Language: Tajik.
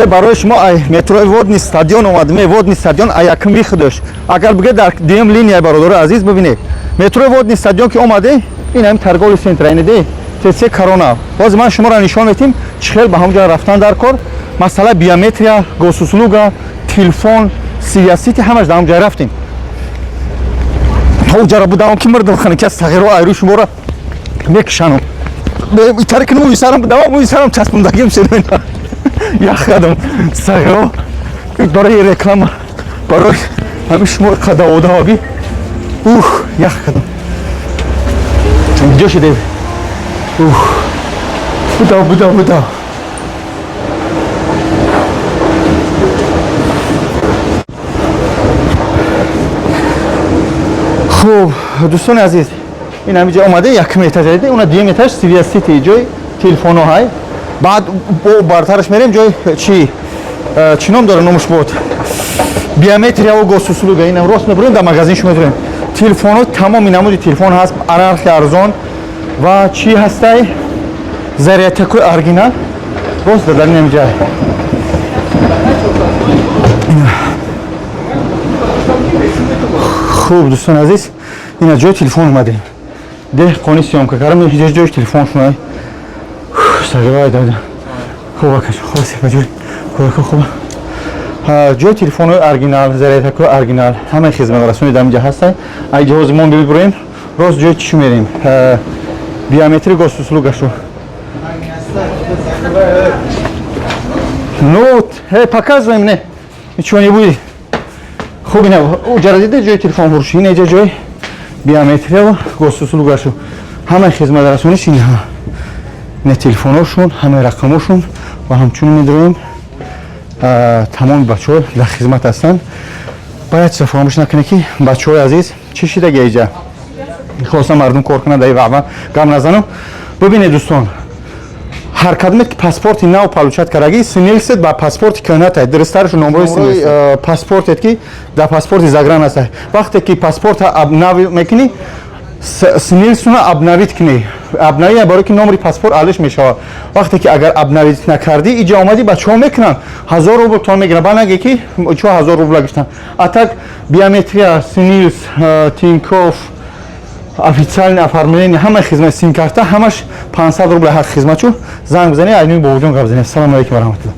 Барои шумо ай метрои Водный стадион омадем. Водный стадион ай якм выход аш. Агар бигӯед, дар дуюм линия, бародари азиз, бибинед. Метрои Водный стадион ки омаде, ин ҳамин торговый центр, инаде ТЦ Корона. Боз ман шуморо нишон медиҳем, чӣ хел ба ҳамон ҷо рафтан дар кор. Масъала биометрия, госуслуга, телефон, сиёсити, ҳамаш дар ҳамон ҷой рафтем. То ҷара будам ки мурдам, хана ки аз тағйиро айрӯ шуморо мекушанам. Итаре ки мӯи сарам будам, мӯи сарам часпондагим шуд. Ях кардам. Сағиро барои реклама, барои ҳамин шумо қадаводаоби, ух, ях кардам. Ҷо шудем. Ух, будав, будав, будав. Хуб, дӯстони азиз, ин ҳамин ҷо омаде, якум этаж диде, уна дуюм этаж Связь Сити, ҷои телефонҳо ҳай. Баъд бо бартараш мерем ҷои чи чӣ ном дора, номаш буд, биометрияву госуслуга. Инам рост мебурем, дар магазин шумо медурем. Телефонҳо, тамоми намуди телефон ҳаст, нархи арзон ва чӣ ҳастай, зарядка и оригинал рост дар ин ҷай. Хуб, дӯстони азиз, ина ҷои телефон омадем. Деҳқони съёмка кардам, ин ҷои телефон шунай. Сагивай дада. Хуб, акаш, хуб, сепаҷӯри. Хуб, хуб. Ҷои телефонҳои оригинал, зарядка ҳои оригинал, ҳамаи хизматрасони дар инҷа ҳастанд. Ай ҷиҳози мо бибурем, рост ҷои чишу мерем? Биометрия, госуслуга шу. Ну, показывай мне. Ничего не будет. Хуб, ина уҷара дида, ҷои телефон фурӯшӣ, ина ҷо ҷои биометрия ва госуслуга шу. Ҳамаи хизматрасониш ина. Ина телефонҳошун, ҳамаи рақамошун ва ҳамчунин медроем, тамоми бачаҳо дар хизмат ҳастанд. Бояд чиза фаромӯш накунед, ки бачаҳои азиз, чӣ шидаги иҷа? Хостам мардум кор кунад, дар ваъва гап назанам. Бибинед, дӯстон, ҳар кадомет ки паспорти нав получать кардаги, СНИЛС ет ба паспорти кӯҳнатай. Дурусттаршу номрои паспортет ки дар паспорти загран аст. Вақте ки паспорта нав мекунӣ, СНИЛС уна обновить кунӣ. Обновить, барои ки номери паспорт алиш мешавад. Вақте ки агар обновить накардӣ, иҷа омадӣ, бачаҳо мекунанд, 1000 рубл тон мегиранд. Ба наге ки чо 1000 рубла гирифтан. А так биометрия, СНИЛС, Тинькофф, официальное оформление, ҳама хизмат, сим-карта, ҳамаш 500 рубл ҳақ хизматчу. Занг бизанед, айнуи бобоҷон гап занед. Ассалому алайкум ва раҳматуллоҳ.